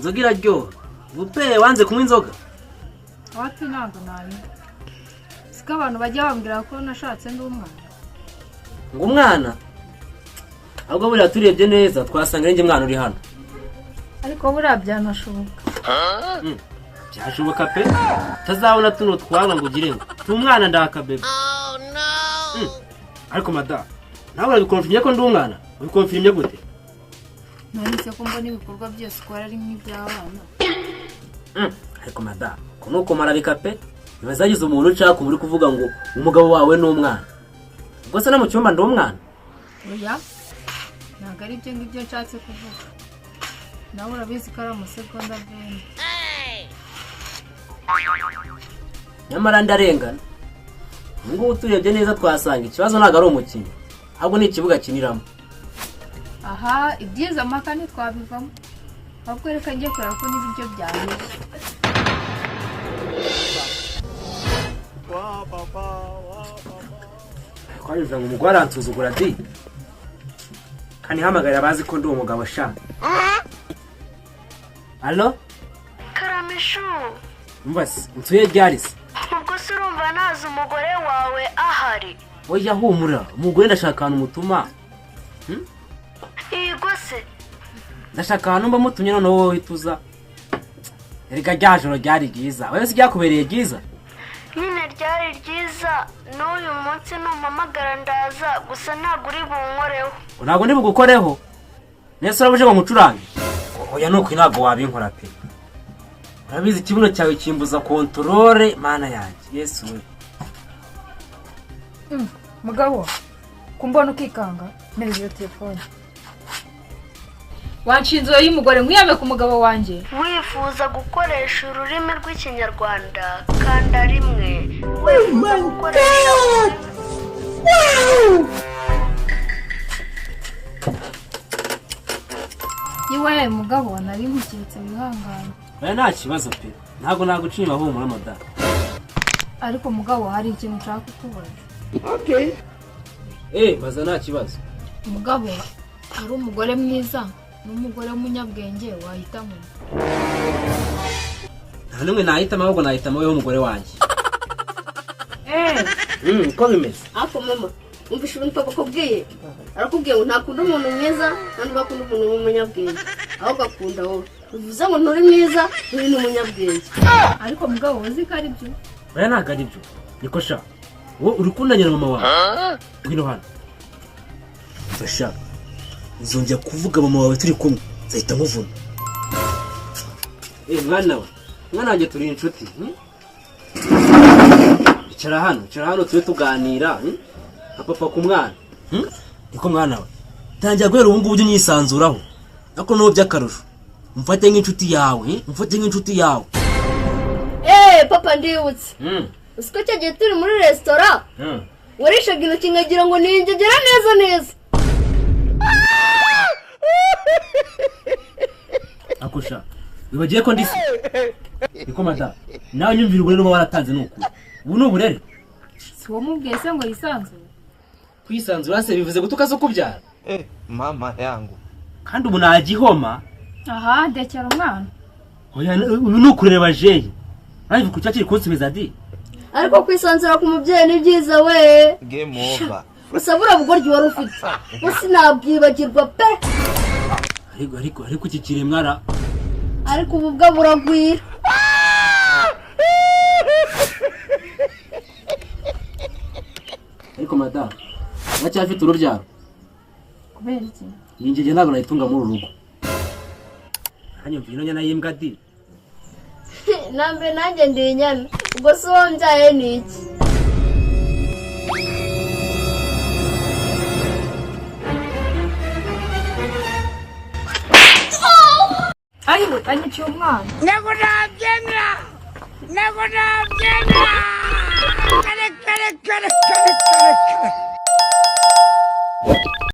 Inzoga iraryoha. Ubu pe wanze kunywa inzoga? Wapi, ntabwo nabinywa. Siko abantu bajya bambwira ko nashatse ndi umwana. Ngo umwana? Ahubwo buriya turebye neza twasanga ari njye mwana uri hano. Ariko buriya byanashoboka. Byashoboka pe. Utazabona tuno twanwa ngo ugire ngo ndi umwana, ndakabebe. Ariko madamu, nawe urabikonfirmye ko ndi umwana? Ubikonfirmye gute? None se ko mbona ibikorwa byose ukora ari nk'iby'abana? Ariko madamu, ko nuko marabika pe, ntibazagize umuntu ucaka uri kuvuga ngo umugabo wawe ni umwana. Ubwo se no mu cyumba ndi umwana? Oya, ntabwo ari ibyo ngibyo nshatse kuvuga. Nawe urabizi ko ari amasegonda 20. Nyamara ndarengana. Ubu ngubu turebye neza twasanga ikibazo ntabwo ari umukinnyi, ahubwo ni ikibuga akiniramo. Aha, ibyiza mpaka ntitwabivamo. Ahubwo reka njye kureba ko n'ibiryo byahiye. Twabivuga ngo umugore aransuzugura di. Kanihamagarira abazi ko ndi umugabo sha. Allo? Karamishu. Umva se, nsuye ryari se? Ubwo se urumva nazi umugore wawe ahari? Oya, humura, umugore ndashaka ahantu mutuma. Yego se. Ndashaka ahantu mba mutumye, noneho wowe uhita uza. Erega rya joro ryari ryiza. Wowe se ryakubereye ryiza? Nyine ryari ryiza. N'uyu munsi numpamagara ndaza, gusa ntabwo uri bunkoreho. Ntabwo ndi bugukoreho. Nese urabuje ngo nkucurange? Oya, nuko ntabwo wabinkora pe. Urabizi ikibuno cyawe kimbuza contrôle. Mana yanjye, Yesu we! Mugabo, kumbona ukikanga, mpereza iyo telefone. Wanshinze y'umugore, nkwiyame ku mugabo wanjye. Wifuza gukoresha ururimi rw'Ikinyarwanda, kanda 1. Wifuza gukoresha ururimi Iwe mugabo, nari nkuketse, wihangane. Oya, nta kibazo pe, ntabwo naguca inyuma, humura madamu. Ariko mugabo, hari ikintu nshaka kukubaza. Eh, baza, nta kibazo. Mugabo, ari umugore mwiza n'umugore w'umunyabwenge, wahitamo? Nta n'umwe nahitamo, ahubwo nahitamo wowe umugore wanjye. Uko bimeze. Ariko mama, wumvishe ibintu papa akubwiye? Arakubwiye ngo ntakunda umuntu mwiza, nta nubwo akunda umuntu w'umunyabwenge, ahubwo akunda wowe. Bivuze ngo nturi mwiza, nturi n'umunyabwenge. Ariko mugabo, uzi ko ari byo? Oya, ntabwo ari byo. Niko sha, wowe uri kundanye na mama wawe? Ngwino hano. Fasha, uzongera kuvuga mama wawe turi kumwe, nzahita nkuvuna. Eh, mwana we, mwana wanjye, turi inshuti, Icara hano, icara hano tube tuganira, Nka papa ku mwana, Niko mwana we, tangira guhera ubu ngubu ujye unyisanzuraho, ariko n'ubu by'akarusho umfate nk'inshuti yawe, Umfate nk'inshuti yawe. Eee papa, ndibutse. Uzi ko cya gihe turi muri resitora warishaga intoki nkagira ngo ningegera neza neza? Akusha, wibagiye ko ndisi? Niko madamu, nawe nyumvira, uburere uba waratanze ni ukuri. Ubu ni uburere? Si wowe mubwiye se ngo yisanzure? Kwisanzura se bivuze gutuka zo kubyara? Eh, mama yangu. Kandi ubu nagihoma. Aha, ndekera umwana. Oya, uyu ni ukureba jeyi nawe ku cyakiri kunsubiza di. Ariko kwisanzura ku mubyeyi ni byiza we. Game over. Gusa buriya bugoryi wari ufite bo sinabwibagirwa pe. Ariko iki kiremwa ra? Ariko ubu bwo buragwira. Ariko madamu, uracyafite urubyaro? Kubera iki? Iyi ngege ntabwo nayitunga muri uru rugo. Hanyumva ino nyana y'imbwa di. Nambe nanjye ndi inyana, ubwo se uwo mbyaye ni iki? Ayiwe, anyiciye umwana. Ntabwo nabyemera, ntabwo nabyemera. Kare kare kare kare kare kare.